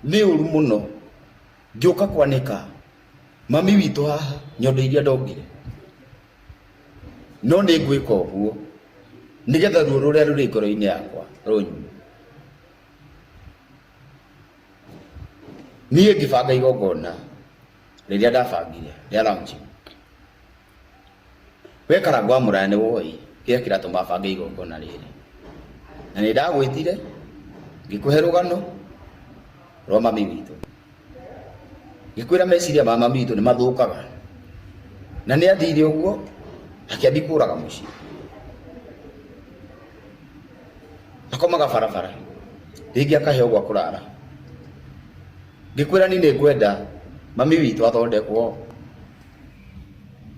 Nĩ ũru mũno ngĩũka kwanĩka mami witũ haha nyondo iria ndongire. No nĩ ngwĩka ũguo nĩgetha ruo rũrĩa rũrĩ ngoro-inĩ yakwa rũnyume. Niĩ ngĩbanga igongona rĩrĩa ndabangire rĩa launching. We Karangũ wa Mũraya nĩ woĩ kĩrĩa kĩratũma bange igongona rĩrĩ. Na nĩ ndagwĩtire ngĩkũhe rũgano rwa mami witũ. Ngĩkwĩra meciria ma mami witũ nĩ mathũkaga. Na nĩ athire ũguo akĩambia kũraga mũciĩ. Akomaga barabara, rĩngĩ akaheo gwa kũrara. Ngĩkwĩra niĩ nĩ ngwenda mami witũ athondekwo.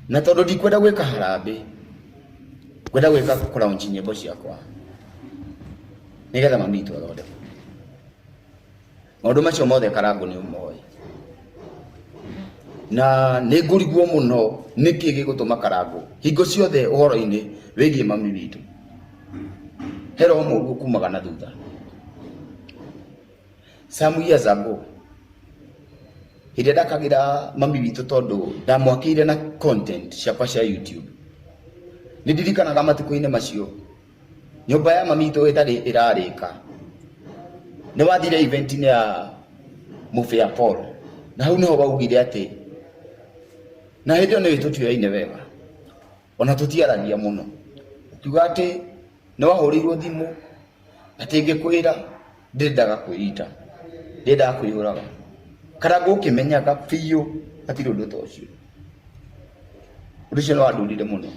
Na tondũ ndikwenda gwĩka harambĩ, ngwenda gwĩka kũ launch nyĩmbo ciakwa nĩgetha mami witũ athondekwo. Maũndũ macio mothe Karangũ nĩ ũmoĩ. Na nĩ ngũrigwo mũno nĩkĩ gĩgũtũma Karangũ hingo ciothe ũhoro-inĩ wĩgiĩ mami witũ he roho mũru ũkumaga na thutha. Some years ago hĩndĩ ĩrĩa ndakagĩra mami witũ tondũ ndamwakĩire na content ciakwa cia YouTube, nĩ ndirikanaga matukũ-inĩ macio nyũmba ya mami witũ ĩtarĩ ĩrarĩka, nĩ wathire event-inĩ ya Mũbĩa Paul, na hau nĩho waugire atĩ, na hĩndĩ ĩyo nĩ ũĩ tũtiũyaine wega, ona tũtiaragia mũno, ũkiuga atĩ nĩ wahũrĩirwo thimũ atĩ ngĩkwĩra ndĩrendaga kwĩita, ndĩrendaga kwĩyũraga, kana ngũkĩmenyaga biũ hatirĩ ũndũ ta ũcio. Ũndũ ũcio nĩ wandurire mũno.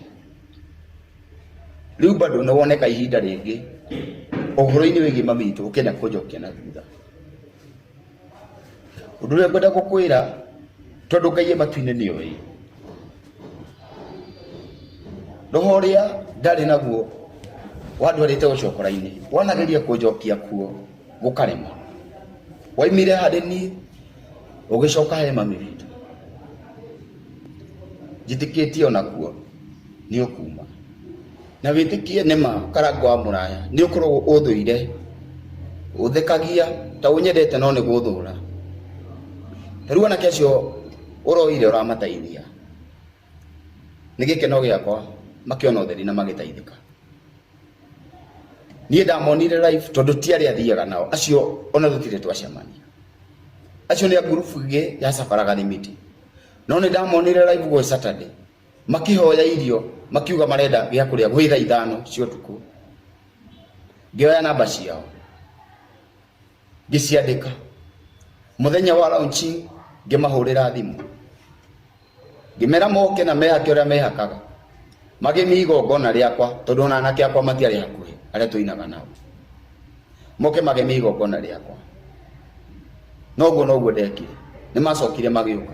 Rĩu bado nĩ woneka ihinda rĩngĩ ũhoro-inĩ wĩgiĩ mami witũ ũkĩenda kũnjokia na thutha. Ũndũ ũrĩa ngwenda gũkwĩra tondũ Ngai e matu-inĩ nĩ oĩ, roho ũrĩa ndarĩ naguo wandwarĩte ũcokora-inĩ wanageria kũnjokia kuo gũkarema. Waumire harĩ niĩ ũgĩcoka he mami witũ. Njĩtĩkĩtie onakuo nĩ ũkuma. Na wĩtĩkie nĩ ma Karangũ wa Mũraya nĩ ũkoragwo ũthũire, ũthekagia ta ũnyendete no nĩ gũthũra. Ta rĩu anake acio ũroire ũramateithia, nĩ gĩkeno gĩakwa makĩona ũtheri na magĩteithĩka. Niĩ ndamonire live tondũ ti arĩa thiaga nao, acio ona tũtirĩ twacemania. Acio nĩ a ngurubu ĩngĩ ya Cabaraga Limited. No nĩ ndamonire live gwĩ Saturday. Makĩhoya irio makiuga marenda gĩa kũrĩa gwĩ thaa ithano cia ũtukũ. Ngĩoya namba ciao ngĩciandĩka. Mũthenya wa launching ngĩmahũrĩra thimũ ngĩmera moke na mehake ũrĩa mehakaga magĩmie igongona rĩakwa tondũ ona anake akwa matiarĩ hakuhĩ arĩa tũinaga nao moke magemie igongona rĩakwa. Noguo noguo ndekire. Nĩ macokire magĩũka.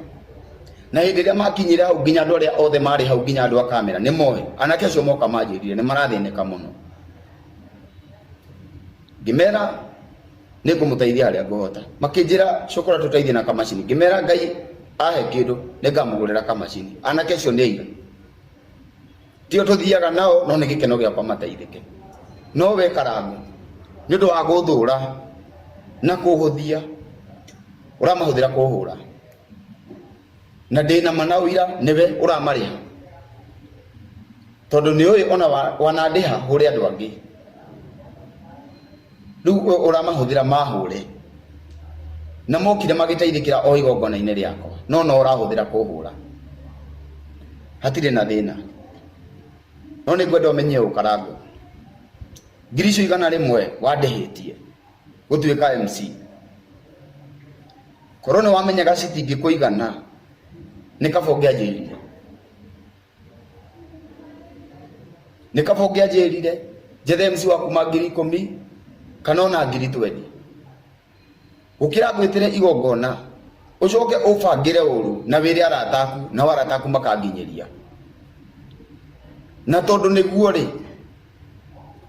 Na hĩndĩ ĩrĩa makinyire hau nginya andũ arĩa othe marĩ hau nginya andũ a kamera nĩ moĩ. Anake acio moka manjĩrire nĩ marathĩnĩka mũno. Ngĩmera nĩ ngũmũteithia harĩa ngũhota. Makĩnjĩra cokora tũteithie na kamacini. Ngĩmera Ngai ahe kĩndũ nĩ ngamũgũrĩra kamacini. Anake acio nĩ aira. Tio tũthiaga nao no nĩ gĩkeno gĩakwa mateithĩke. No we Karangũ nĩ ũndũ wa gũthũra na kũhũthia ũramahũthĩra kũhũra na ndĩna ma na ũira nĩwe ũramarĩha tondũ nĩ ũĩ ona wanandĩha hũre andũ angĩ rĩu ũramahũthĩra mahũre na mokire magĩteithĩkĩra o igongona-inĩ rĩakwa no no ũrahũthĩra kũhũra hatirĩ na thĩna no nĩ ngwenda ũmenye ũũ Karangũ ngiri icio 100 wandĩhĩtie gũtuĩka MC korwo nĩ wamenyaga citingĩkũigana nĩ kaba ũngĩanjĩrire nĩ kaba ũngĩanjĩrire njethe MC wa kuma 10,000 kana ona 20,000 gũkĩra ngwĩtĩre igongona ũcoke ũbangĩre ũru na wĩre arata aku nao arata aku makanginyĩria na tondũ nĩguo rĩ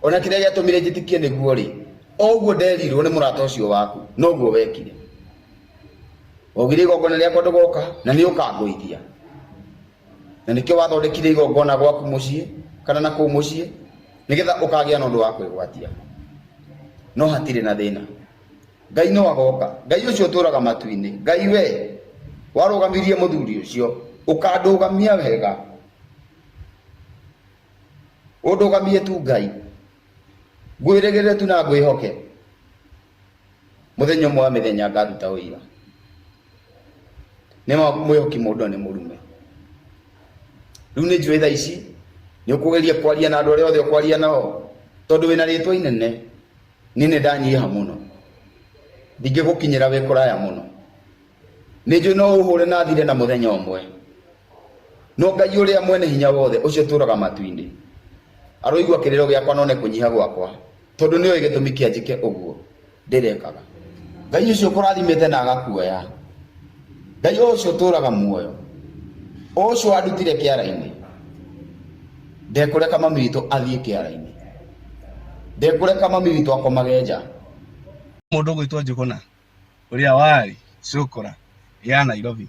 ona kĩrĩa gĩatũmire njĩtĩkie nĩguo rĩ o ũguo nderirwo nĩ mũrata ũcio waku noguo wekire waugire igongona rĩakwa ndũgoka na nĩ ũkangũithia na nĩkĩo wathondekire igongona gwaku mũciĩ kana na kũu mũciĩ nĩgetha ũkagĩa na ũndũ wa kwĩgwatia no hatirĩ na thĩna. Ngai no agoka. Ngai ũcio ũtũraga matu-inĩ. Ngai we warũgamirie mũthuri ũcio ũkandũgamia wega. Ũndũgamie tu Ngai. Ngwĩrĩgĩrĩre tu na ngwĩhoke. Mũthenya ũmwe wa mĩthenya ngaruta ũira. Nĩ mwĩhoki mũndũ nĩ mũrume. Rĩu nĩ njũĩ thaa ici nĩ ũkũgeria kwaria na andũ arĩa othe ũkwaria nao tondũ wĩna rĩtwa inene. Niĩ nĩ ndanyiha mũno. Ndingĩgũkinyĩra wĩ kũraya mũno. Nĩ njũĩ no ũhũre na thire na mũthenya ũmwe. No Ngai ũrĩa mwene hinya wothe ũcio ũtũũraga matu-inĩ aroigua kĩrĩro gĩakwa na one kũnyiha gwakwa, tondũ nĩoĩ gĩtũmi kĩa njĩke ũguo ndĩrekaga. Ngai ũcio ũkũrathimĩte na agakuoya, Ngai o ũcio ũtũũraga muoyo, o ũcio wandutire kĩara-inĩ, ndekũreka mami witũ athiĩ kĩara-inĩ, ndekũreka mami witũ akomage nja. Mũndũ ũgwĩtwo Njũgũna ũrĩa warĩ cũkũra ya Nairobi.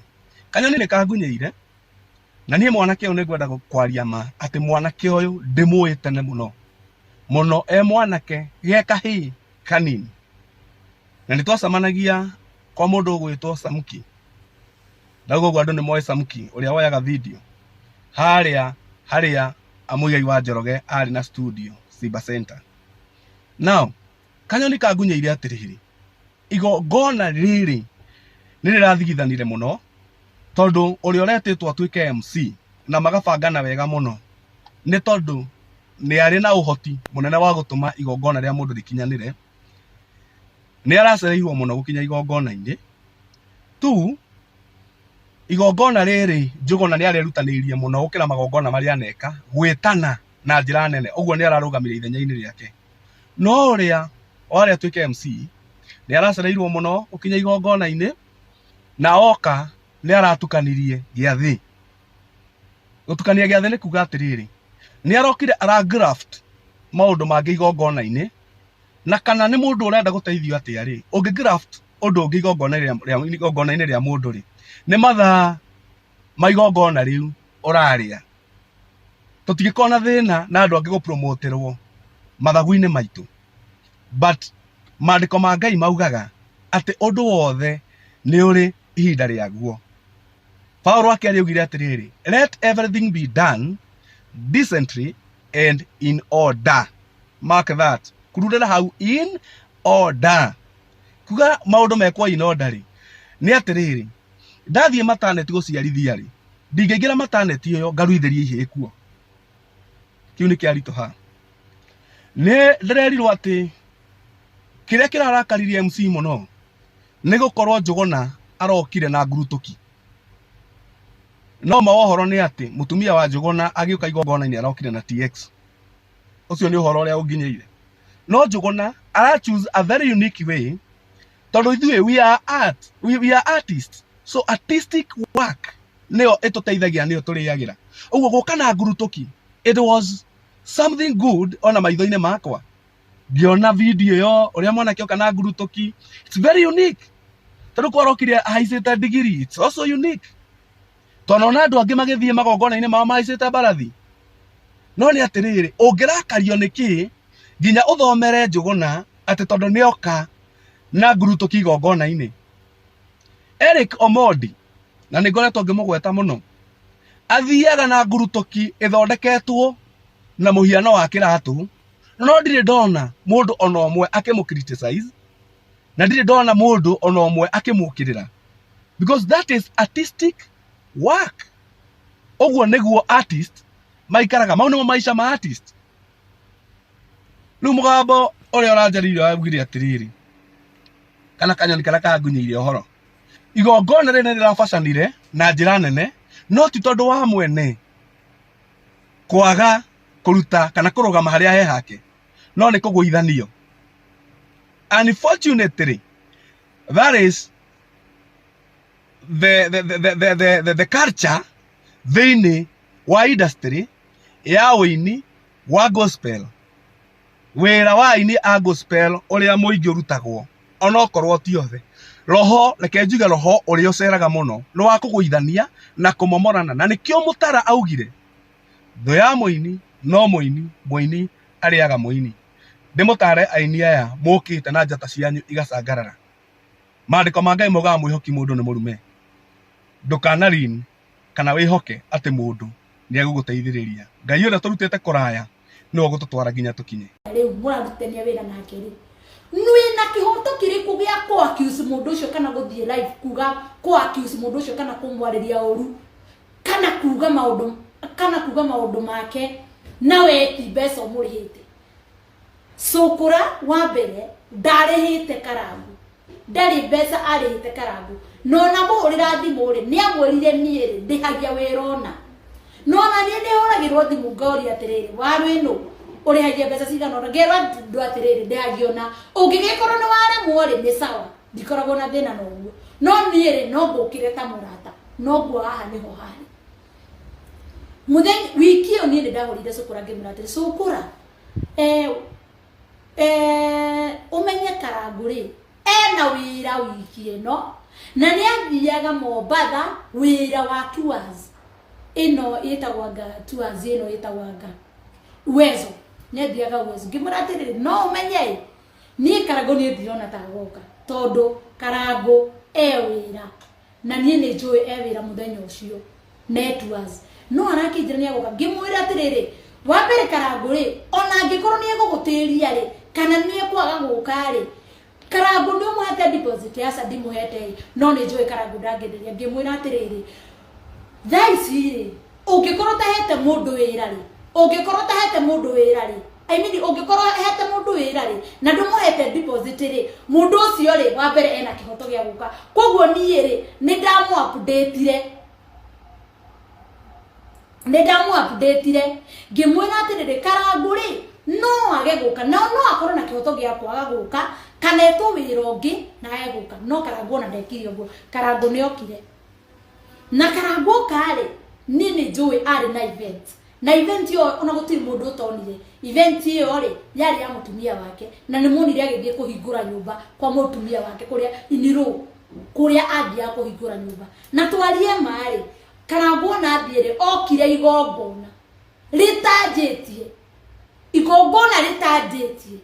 Kanyoni nĩ kangunyĩire na niĩ mwanake ũyũ nĩ ngwenda kwaria ma atĩ mwanake ũyũ ndĩmũĩ tene mũno mũno e mwanake ge kahĩĩ kanini na nĩ twacemanagia kwa mũndũ ũgwĩtwo Samuki. Ndauga ũguo andũ nĩ moĩ Samuki ũrĩa woyaga video harĩa harĩa Muigai wa Njoroge arĩ na studio Simba Center. Now kanyoni kangunyĩire atĩrĩrĩ, igongona rĩrĩ nĩ rĩrathigithanire mũno tondũ ũrĩa ũretĩtwo atuĩke MC na magabangana wega mũno nĩ tondũ nĩ arĩ na ũhoti mũnene wa gũtũma igongona rĩa mũndũ rĩkinyanĩre. Nĩ aracereirwo mũno gũkinya igongona-inĩ. Tu igongona rĩrĩ Njũgũna nĩ arerutanĩirie mũno gũkĩra magongona marĩa aneka gwĩtana na njĩra nene, ũguo nĩ ararũgamire ithenya-inĩ rĩake. No ũrĩa warĩ atuĩke MC nĩ aracereirwo mũno gũkinya igongona-inĩ na oka nĩ aratukanirie gĩathĩ. Gũtukania gĩathĩ nĩ kuga atĩrĩrĩ, nĩ arokire ara graft maũndũ mangĩ igongona-inĩ na kana nĩ mũndũ ũrenda gũteithio atĩa rĩ, ũngĩ graft ũndũ ũngĩ igongona-inĩ rĩa mũndũ rĩ, nĩ mathaa ma igongona rĩu ũrarĩa. Tũtingĩkorwo na thĩna na andũ angĩ gũpromoterwo mathagu-inĩ maitũ, but maandĩko ma Ngai maugaga atĩ ũndũ wothe nĩ ũrĩ ihinda rĩaguo. Paulo akĩaria augire atĩrĩrĩ, let everything be done decently and in order. Mark that. Kururĩra hau in order. Kuga maũndũ mekwo in order rĩ, nĩ atĩrĩrĩ, ndathiĩ mataneti gũciarithia rĩ, ndingĩingĩra mataneti ĩyo ngaruithĩrie ihĩĩ kuo. Kĩu nĩ kĩaritũha. Nĩ ndĩrerirwo atĩ kĩrĩa kĩrarakaririe MC mũno nĩ gũkorwo Njũgũna arokire na ngurutũki. No ma wa ũhoro nĩ atĩ mũtumia wa Njũgũna agĩũka igongona-inĩ arokire na TX. Ũcio nĩ ũhoro ũrĩa ũnginyĩire. No Njũgũna ara choose a very unique way tondũ ithuĩ we are art, we are artists. So artistic work nĩyo ĩtũteithagia nĩyo tũrĩagĩra. Ũguo gũka na ngurutũki it was something good ona maitho-inĩ makwa. Ngĩona video ĩyo ũrĩa mwanake oka na ngurutũki, it's very unique. Tondũ kwarokire ahaicĩte ndigiri, it's also unique. Twanona andũ angĩ magĩthiĩ magongona-inĩ mao mahaicĩte mbarathi. No nĩ atĩrĩrĩ, ũngĩrakario nĩ kĩ nginya ũthomere Njũgũna atĩ tondũ nĩoka na ngurutũki igongona-inĩ. Eric Omondi, na nĩ ngoretwo ngĩmũgweta mũno, athiaga na ngurutũki ĩthondeketwo na mũhiano wa kĩratũ, no ndirĩ ndona mũndũ ona ũmwe akĩmũ criticize, na ndirĩ ndona mũndũ ona ũmwe akĩmũkĩrĩra, because that is artistic work. Ũguo nĩguo artist maikaraga, mau nĩmo maica ma artist. Rĩu mũgambo ũrĩa ũranjarĩirie waugire atĩrĩrĩ, kana kanyoni karĩa kangunyĩire ũhoro, igongona rĩrĩ nĩ rĩrabacanire na njĩra nene, no ti tondũ wa mwene kwaga kũruta kana kũrũgama harĩa he hake, no nĩ kũgũithanio. Unfortunately, that is the culture thĩinĩ wa industry ya ũini wa gospel. Wĩra wa aini a gospel ũrĩa mũingĩ ũrutagwo onokorwo ti othe, roho, reke njuge roho ũrĩa ũceraga mũno nĩ wa kũgũithania na kũmomorana, na nĩkĩo Mũtara augire thũ ya mũini no mũini, mũini arĩaga mũini. Ndĩmũtare aini aya mũkĩte na njata cianyu igacangarara. Maandĩko ma Ngai maugaga mwĩhoki mũndũ nĩ mũrume. Ndũkana lean kana wĩhoke atĩ mũndũ nĩ egũgũteithĩrĩria. Ngai ũrĩa ũtũrutĩte kũraya nĩwe ũgũtũtwara nginya tũkinye. Rĩu mũrarutithania wĩra nake rĩ, nwĩna kĩhoto kĩrĩkũ gĩa kũ accuse mũndũ ũcio kana gũthiĩ live kuga kũ accuse mũndũ ũcio kana kũmwarĩria ũru kana kuga maũndũ kana kuga maũndũ make na we ti mbeca ũmũrĩhĩte? Cũkũra wa mbere ndarĩhĩte Karangu, ndarĩ mbeca arĩhĩte Karangu, na ona mũhũrĩra thimũ rĩ, nĩ amwĩrire niĩ rĩ ndĩhagia wĩra ũna. No ona niĩ nĩ hũragĩrwo thimũ ngoria atĩrĩrĩ, Warwĩnũ ũrĩhagia mbeca cigana ũna? Ngerwo andũ atĩrĩrĩ, ndĩhagia ũna. Ũngĩgĩkorwo nĩ waremwo rĩ, nĩ sawa, ndikoragwo na thĩna na ũguo. No niĩ rĩ, no ngũkĩre ta mũrata, no nguo haha nĩho harĩ. Mũthenya wiki ĩyo niĩ nĩ ndahũrire Cũkũra ngĩmwĩra atĩrĩ, Cũkũra, eh, eh, ũmenye Karangũ rĩ, ena wĩra wiki ĩno, na nĩ athiaga Mombatha wĩra wa tours ĩno ĩtagwo anga tours ĩno ĩtagwo anga Uwezo, nĩ athiaga Uwezo. Ngĩmwĩra atĩrĩrĩ, no ũmenye ĩ, niĩ Karangũ niĩ ndirona ta agoka, tondũ Karangũ e wĩra na niĩ nĩ njũĩ e wĩra mũthenya ũcio networks no arakĩnjĩra nĩ agoka. Ngĩmwĩra atĩrĩrĩ, wa mbere Karangũ rĩ, ona angĩkorwo nĩ egũgũtĩria rĩ, kana nĩ ekwaga gũka rĩ, Karangũ nĩ ũmũhete deposit? Aca ndimũhete ĩ, no nĩ njũĩ Karangũ ndangĩnderia. Ngĩmwĩra atĩrĩrĩ, thaa ici rĩ, ũngĩkorwo ũtahete mũndũ wĩra rĩ, ũngĩkorwo ũtahete mũndũ wĩra rĩ, I mean, ũngĩkorwo hete mũndũ wĩra rĩ, na ndũmũhete deposit rĩ, mũndũ ũcio rĩ, wa mbere ena kĩhoto gĩa gũka. Koguo niĩ rĩ, nĩ ndamũ update-ire, nĩ ndamũ update-ire ngĩmwĩra atĩrĩrĩ, Karangũ rĩ, no age gũka, na no akorwo na kĩhoto gĩa kwaga gũka, kana etwo wĩra ũngĩ na age gũka. No Karangũ ona ndekire ũguo, Karangũ nĩ okire. Na Karangũ oka rĩ, niĩ nĩ njũĩ arĩ na event, na event ĩyo ona gũtirĩ mũndũ ũtonire. Event ĩyo rĩ, yarĩ ya mũtumia wake, na nĩ muonire agĩthiĩ kũhingũra nyũmba kwa mũtumia wake kũrĩa Inirũ, kũrĩa athiaga kũhingũra nyũmba. Na twarie ma rĩ, Karangũ ona athiĩ rĩ, okire igongona rĩtanjĩtie, igongona rĩtanjĩtie.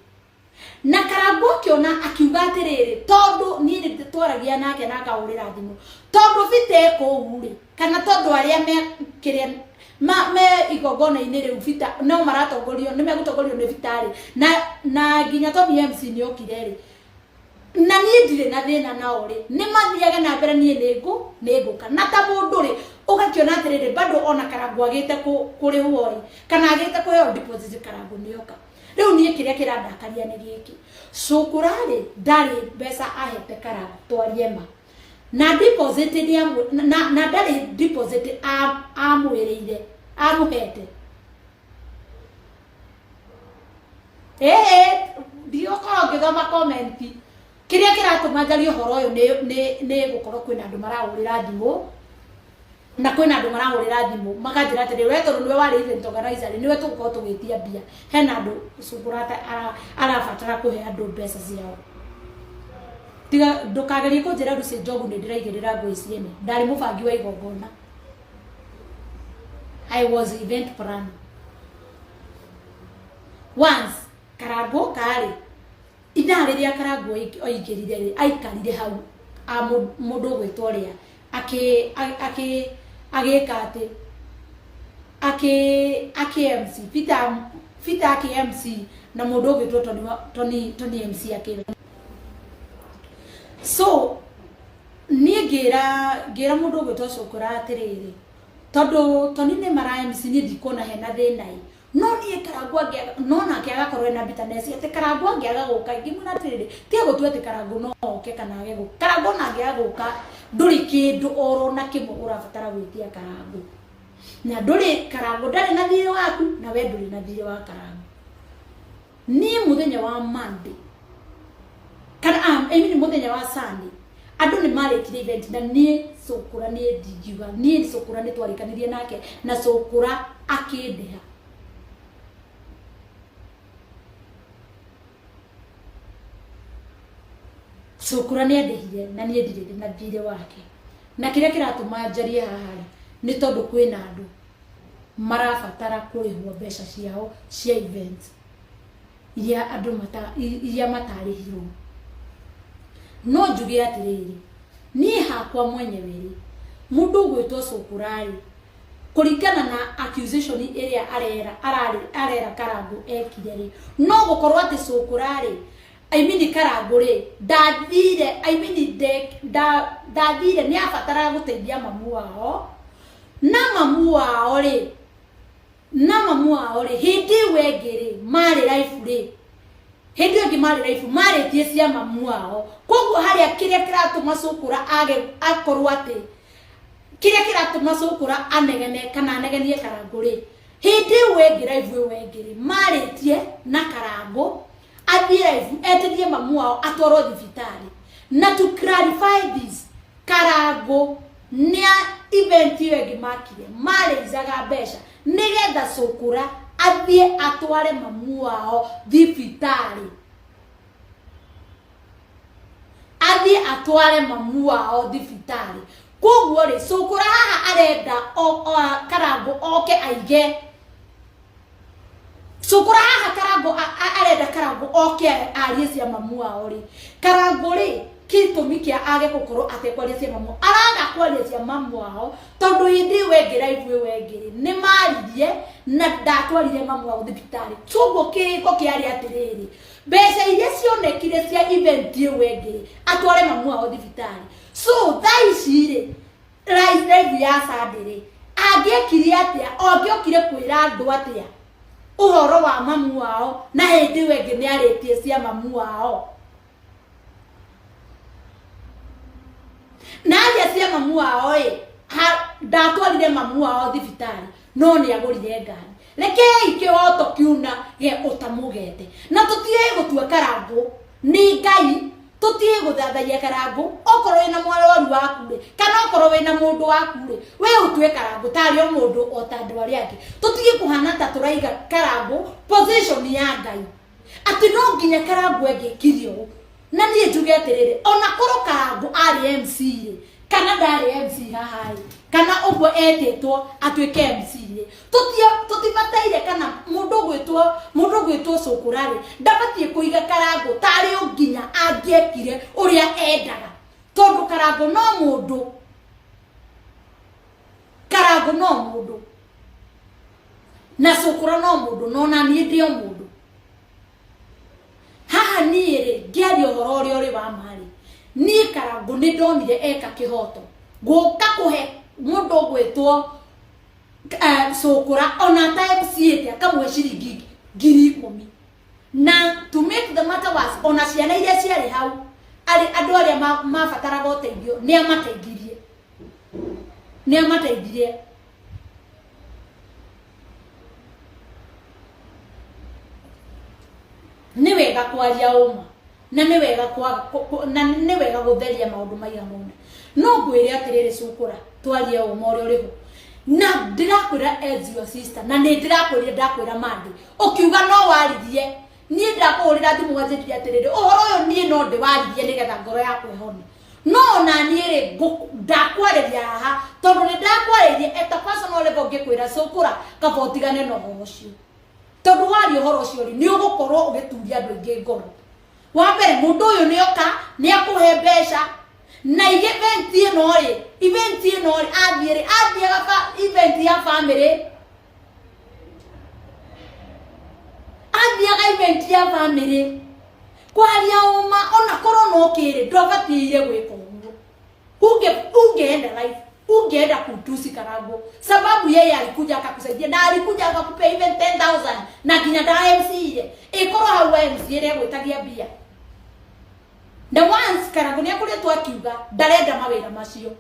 Na Karangũ akĩona akiuga atĩrĩrĩ, tondũ niĩ nĩ twaragia nake na akahũrĩra thimũ, tondũ Bita e kũu rĩ, kana tondũ arĩa me kĩrĩa ma, me igongona-inĩ rĩu Bita no maratongorio, nĩ megũtongorio nĩ Bita rĩ, na nginya Tommy MC nĩ okire rĩ, na niĩ ndirĩ na thĩna nao rĩ, nĩ mathiage na mbere, niĩ nĩ ngũka. Na ta mũndũ rĩ, ũgakĩona atĩrĩrĩ, bado ona Karangũ agĩte kũrĩhwo rĩ, kana agĩte kũheo deposit, Karangũ nĩ oka. Rĩu niĩ kĩrĩa kĩrandakaria nĩ gĩkĩ, Cũkũra rĩ, ndarĩ mbeca ahete Karangũ, twarie ma, na deposit nĩ na ndarĩ deposit amwĩrĩire amũhete. Ĩĩ, ndigũkorwo ngĩthoma comment. Kĩrĩa kĩratũma njarie ũhoro ũyũ nĩ gũkorwo kwĩna andũ marahũrĩra thimũ, na kwĩna andũ marahũrĩra thimũ makanjĩra atĩrĩ, we tondũ nĩwe warĩ event organizer rĩ, nĩwe tũgũkorwo tũgĩtia mbia. Hena andũ Cũkũra arabatara kũhe andũ mbeca ciao. Tiga ndũkagerie kũnjĩra Lucy Njogu nĩ ndĩraigĩrĩra ngũĩ ciene. Ndarĩ mũbangi wa igongona, I was event planner once. Karangũ karĩ ithaa rĩrĩa Karangũ oingĩrire rĩ, aikarire hau mũndũ ũgwĩtwo ũrĩa akĩ akĩ agĩka atĩ akĩ akĩ MC Peter, Peter akĩ MC na mũndũ ũgwĩtwo Tony, Tony, Tony MC akĩ. So niĩ ngĩra mũndũ ũgwĩtwo Cũkũra atĩrĩrĩ, tondũ Tony nĩ mara MC, niĩ ndikuona hena thĩna ĩ, no niĩ Karangũ angĩaga, no nake agakorwo ena bitterness atĩ Karangũ angĩaga gũka. Ngĩmwĩra atĩrĩrĩ, tiga gũtua atĩ Karangũ no oke kana age gũka. Karangũ ona angĩaga gũka, ndũrĩ kĩndũ oro na kĩmwe ũrabatara gwĩtia Karangũ, na ndũrĩ, Karangũ ndarĩ na thiirĩ waku na we ndũrĩ na thiirĩ wa Karangũ. Niĩ mũthenya wa Monday kana I mean mũthenya wa Sunday, andũ nĩ marĩkire event, na niĩ Cũkũra, niĩ ndingiuga, niĩ Cũkũra nĩ twarĩkanirie nake na Cũkũra akĩndĩha. Cũkũra nĩ andĩhire na niĩ ndirĩ na thirĩ wake. Na kĩrĩa kĩratũma njarie haha rĩ, nĩ tondũ kwĩna andũ marabatara kũrĩhwo mbeca ciao cia event iria andũ mata, iria matarĩhirwo. No njuge atĩrĩrĩ, niĩ hakwa mwenyewe rĩ, mũndũ ũgwĩtwo Cũkũra rĩ, kũringana na accusation ĩrĩa arera ararĩ arera Karangũ ekire rĩ, no gũkorwo atĩ Cũkũra rĩ, I mean Karangũ rĩ, ndathire, I mean ndathire nĩ abataraga gũteithia mamu wao, na mamu wao rĩ, na mamu wao rĩ, hĩndĩ ĩyo ĩngĩ rĩ, marĩ life rĩ, hĩndĩ ĩyo ĩngĩ marĩ life marĩtie cia mamu wao. Koguo harĩa kĩrĩa kĩratũma Cũkũra age akorwo atĩ kĩrĩa kĩratũma Cũkũra anegene kana anegenie Karangũ rĩ, hĩndĩ ĩyo ĩngĩ live ĩyo ĩngĩ rĩ, marĩtie na Karangũ athiĩ live etĩrie mamu wao atwarwo thibitarĩ. Na to clarify this, Karangũ nĩ event ĩyo ĩngĩ makire marĩicaga mbeca nĩgetha Cũkũra athiĩ atware mamu wao thibitarĩ, athiĩ atware mamu wao thibitarĩ. Koguo rĩ, Cũkũra haha arenda Karangũ oke aige Cũkũra haha Karangũ arenda Karangũ oke arie cia mamu wao rĩ, Karangũ rĩ, gĩtũmi kĩa age gũkorwo atekwaria cia mamu, araga kwaria cia mamu wao tondũ hĩndĩ ĩyo ĩngĩ live ĩyo ĩngĩ rĩ, nĩ maririe na ndatwarire mamu wao thibitarĩ. Koguo kĩrĩko kĩarĩ atĩrĩrĩ, mbeca iria cionekire cia event ĩyo ĩngĩ rĩ, atware mamu wao thibitarĩ. So thaa ici rĩ, live ya Sunday rĩ, angĩekire atĩa? Angĩokire kwĩra andũ atĩa ũhoro wa mamu wao na hĩndĩ ĩyo ĩngĩ nĩ arĩtie cia mamu wao? Na aria cia mamu wao ĩ, ndatwarire mamu wao thibitarĩ no nĩ agũrire ngari. Rekei kĩhoto kiuna ge ũtamũgete. Na tũtige gũtua Karangũ nĩ Ngai, tũtige gũthathaiya Karangũ. Okorwo wĩna mwarwaru waku rĩ, kana okorwo wĩna mũndũ waku rĩ, we ũtue Karangũ tarĩ o mũndũ o ta andũ arĩa angĩ. Tũtige kũhana ta tũraiga Karangũ position ya Ngai, atĩ no nginya Karangũ angĩkire ũũ. Na niĩ njuge atĩrĩrĩ, ona korwo Karangũ arĩ MC rĩ, kana ndarĩ MC haha rĩ, kana ũguo etĩtwo atuĩke MC rĩ, tũtibataire kana mũndũ ũgwĩtwo Cũkũra rĩ, ndabatiĩ kũiga Karangũ tarĩ o nginya angĩekire ũrĩa endaga, tondũ Karangũ no mũndũ, Karangũ no mũndũ na Cũkũra no mũndũ, no na niĩ ndĩ o mũndũ. Haha niĩ rĩ, ngĩaria ũhoro ũrĩa ũrĩ wa ma rĩ, niĩ Karangũ nĩ ndonire eka kĩhoto gũka kũhe mũndũ ũgwĩtwo Cũkũra ona ta MC ĩte akamũhe ciringi 10,000. Na to make the matter worse, ona ciana iria ciarĩ hau, arĩ andũ arĩa mabataraga ũteithio nĩ amateithirie, nĩ amateithirie. Nĩ wega kwaria ũma na nĩ wega na nĩ wega gũtheria maũndũ maigana ũna. No ngwĩre atĩrĩrĩ Cũkũra, twarie ũma ũrĩa ũrĩ ho. Na ndĩrakwĩra as your sister, na nĩ ndĩrakwĩrire ndakwĩra Monday, ũkiuga no waririe, niĩ ndakũhũrĩra thimũ wanjĩrire atĩrĩrĩ, ũhoro ũyũ niĩ no ndĩwaririe nĩgetha ngoro yakwa ĩhone. No ona niĩ rĩ, ndakwarĩria haha tondũ nĩ ndakwarĩirie at a personal level ngĩkwĩra Cũkũra, kaba ũtigane na ũhoro ũcio, tondũ waria ũhoro ũcio rĩ, nĩ ũgũkorwo ũgĩturia andũ aingĩ ngoro. Wa mbere, mũndũ ũyũ nĩ oka nĩ akũhe mbeca na event ĩno rĩ, event ĩno rĩ, athiĩ rĩ, athiaga event ya family, athiaga event ya family. Kwaria ũma, ona korwo no kĩrĩ, ndwabatiire gwĩka ũguo. Ungeenda life, ungeenda kutusi Karangũ sababu yeye alikuja akakusaidia na alikuja akakupea even 10,000 na nginya nda MC ile ikorwo hau MC ile gwĩtagia mbia. Na once Karangũ nĩ akoretwo akiuga ndarenda mawĩra macio.